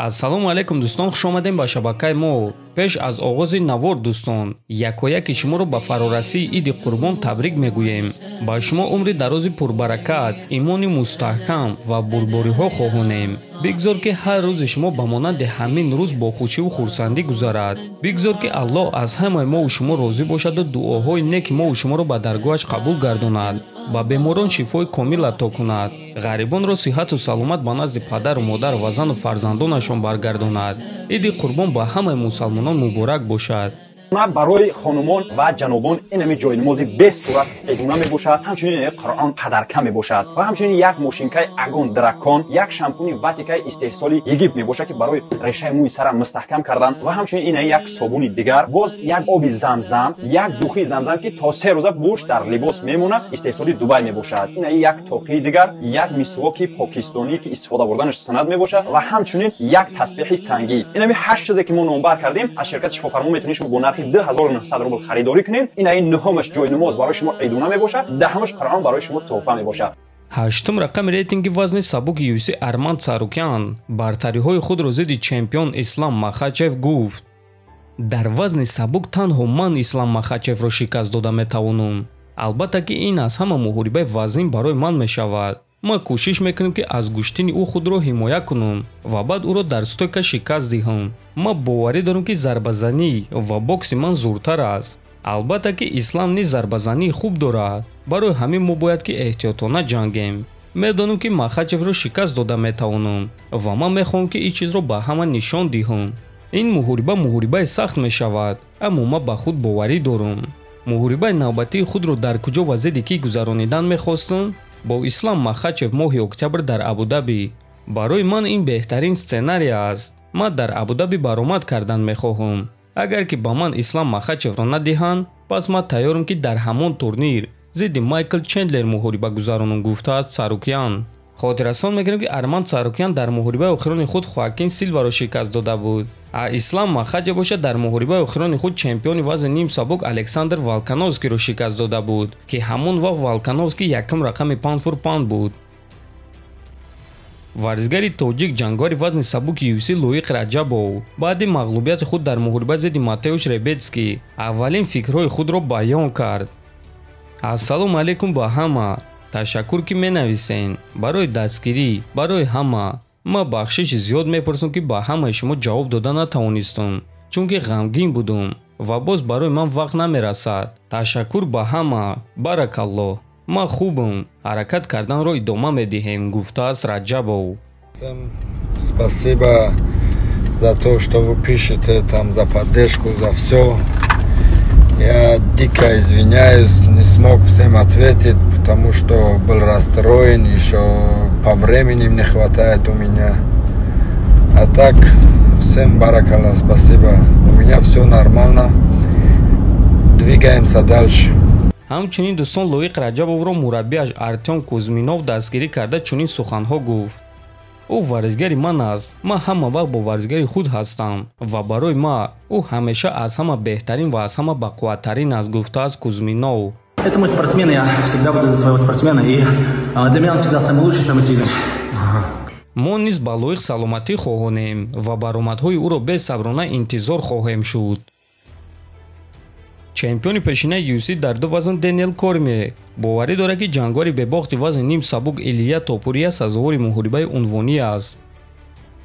Ассалому алайкум дӯстон, хуш омадем ба шабакаи мо. Пеш аз оғози навор дӯстон, якояки шуморо ба фарорасии Иди Қурбон табрик мегӯем. Ба шумо умри дарози пурбаракат, имони мустаҳкам ва бурдбориҳо хоҳонем. Бигзор ки ҳар рӯзи шумо ба монанди ҳамин рӯз бо хушиву хурсандӣ гузарад. Бигзор ки Аллоҳ аз ҳамаи мову шумо розӣ бошаду дуоҳои неки мову шуморо ба даргоҳаш қабул гардонад. Ба беморон шифои комил ато кунад. Ғарибонро сиҳату саломат ба назди падару модар ва зану фарзандонашон баргардонад. Иди Қурбон ба ҳамаи мусалмонон муборак бошад. Барои хонумон ва ҷанобон инами ҷойнамози бесурат эгуна мебошад, ҳамчунин Қуръон қадарка мебошад ва ҳамчунин як мошинкаи Агон Дракон, як шампуни Ватикаи истеҳсоли Египт мебошад, ки барои решаи мӯи сара мустаҳкам кардан, ва ҳамчунин ина як собуни дигар, боз як оби замзам, як духи замзам, ки то 3 рӯза бӯш дар либос мемонад, истеҳсоли Дубай мебошад. Ина як тоқии дигар, як мисвоки покистонӣ, ки истифода бурданаш суннат мебошад, ва ҳамчунин як тасбеҳи сангӣ. Инами 8 чизе ки мо номбар кардем, аз ширкати Шифофармо метавонед шумо бо нархи 2900 рубл харидорӣ кунед. Ин ай нуҳумаш ҷойнамоз барои шумо идона мебошад, даҳумаш Қуръон барои шумо туҳфа мебошад. Ҳаштум рақами рейтинги вазни сабуки UFC Арман Царукян бартариҳои худро зидди чемпион Ислам Махачев гуфт. Дар вазни сабук танҳо ман Ислам Махачевро шикаст дода метавонам. Албатта ки ин аз ҳама муҳорибаи вазнин барои ман мешавад. Ман кӯшиш мекунам, ки аз гӯштини ӯ худро ҳимоя кунам ва баъд ӯро дар стойка шикаст диҳам. Ман боварӣ дорам, ки зарбазанӣ ва бокси ман зуртар аст. Албатта ки Ислам низ зарбазании хуб дорад. Барои ҳамин мо бояд ки эҳтиётона ҷангем. Медонам, ки Махачевро шикаст дода метавонам ва ман мехоҳам, ки ин чизро ба ҳама нишон диҳам. Ин муҳориба муҳорибаи сахт мешавад, аммо ман ба худ боварӣ дорам. Муҳорибаи навбатии худро дар куҷо ва зидди кӣ гузаронидан мехостам? Бо Ислам Махачев моҳи октябр дар Абудаби. Барои ман ин беҳтарин сценарий аст. Ман дар Абудаби баромад кардан мехоҳам. Агар ки ба ман Ислам Махачевро надиҳанд, пас ман тайёрам, ки дар ҳамон турнир зидди Майкл Чендлер муҳориба гузаронам, гуфтааст Царукян. Хотиррасон мекунем, ки Арман Царукян дар муҳорибаи охирони худ Хоакин Силваро шикаст дода буд. А Ислам Махачев бошад дар муҳорибаи охирони худ чемпиони вазни ним сабук Александр Волкановскиро шикаст дода буд, ки ҳамон вақт Волкановский якум рақами панд-фур-панд буд. Варзишгари тоҷик, ҷанговари вазни сабуки UFC Лоиқ Раҷабов баъди мағлубияти худ дар муҳориба зидди Матеуш Ребетский аввалин фикрҳои худро баён кард. Ассалому алайкум ба ҳама. Ташаккур, ки менависен. Барои дастгирӣ, барои ҳама. Ман бахшиши зиёд мепурсам, ки ба ҳамаи шумо ҷавоб дода натавонистам, чунки ғамгин будум ва боз барои ман вақт намерасад. Ташаккур ба ҳама. Баракаллоҳ. Ман хубам. Ҳаракат карданро идома медиҳем, гуфтааст Раҷабов. Всем спасибо за то, что вы пишете там, за поддержку, за все. Я дико извиняюсь, не смог всем ответить, потому что был расстроен, еще по времени не хватает у меня. А так, всем баракалла, спасибо. У меня все нормально. Двигаемся дальше. Ҳамчунин дӯстон, Лоиқ Раҷабовро мураббиаш Артём Кузминов дастгирӣ карда чунин суханҳо гуфт. Ӯ варзишгари ман аст. Ман ҳама вақт бо варзишгари худ ҳастам ва барои ман ӯ ҳамеша аз ҳама беҳтарин ва аз ҳама бақувваттарин аст, гуфтааст Кузминов. Это мой спортсмен, я всегда буду за своего спортсмена, и для меня он всегда самый лучший, самый сильный. Мо низ ба Лоиқ саломатӣ хоҳонем ва баромадҳои ӯро бесаброна интизор хоҳем шуд. Чемпиони пешинаи UFC дар ду вазн Дэниел Кормье боварӣ дорад, ки ҷанговари бебохти вазни ним сабук Илия Топурия сазовори муҳорибаи унвонӣ аст.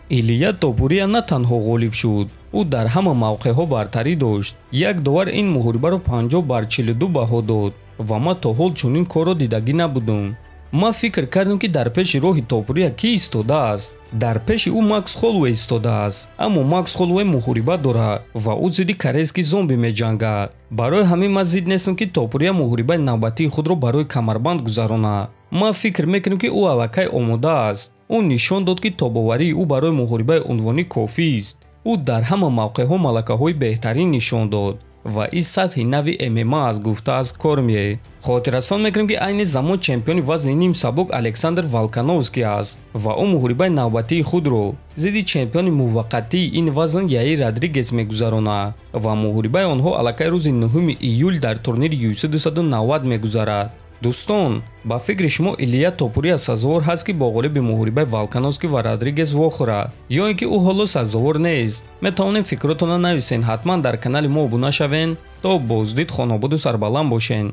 Илия Топурия на танҳо ғолиб шуд, ӯ дар ҳама мавқеъҳо бартарӣ дошт. Як довар ин муҳорибаро 50 бар 42 баҳо дод ва ман то ҳол чунин корро дидагӣ набудам. Ман фикр кардам, ки дар пеши роҳи Топурия кӣ истодааст. Дар пеши ӯ Макс Холлоуэй истодааст, аммо Макс Холлоуэй муҳориба дорад ва ӯ зидди корейски зомби меҷангад. Барои ҳамин ман зид нестам, ки Топурия муҳорибаи навбатии худро барои камарбанд гузаронад. Ман фикр мекунам, ки ӯ аллакай омода аст. Ӯ нишон дод, ки тобоварии ӯ барои муҳорибаи унвонӣ кофист. Ӯ дар ҳама мавқеъҳо малакаҳои беҳтарин нишон дод ва ин сатҳи нави ММА аст, гуфтааст Кормье. Хотиррасон мекунем, ки айни замон чемпиони вазни ним сабук Александр Волкановский аст ва ӯ муҳорибаи навбатии худро зидди чемпиони муваққатии ин вазн Яир Родригес мегузаронад ва муҳорибаи онҳо аллакай рӯзи 9 июл дар турнири UFC 290 мегузарад. Дӯстон, ба фикри шумо, Илия Топурия сазовор ҳаст, ки бо ғолиби муҳорибаи Волкановски ва Родригес вохӯрад, ё ин ки ӯ ҳоло сазовор нест? Метавонем фикротонро нависен. Ҳатман дар канали мо обуна шавен. То боздид, хонободу сарбаланд бошен.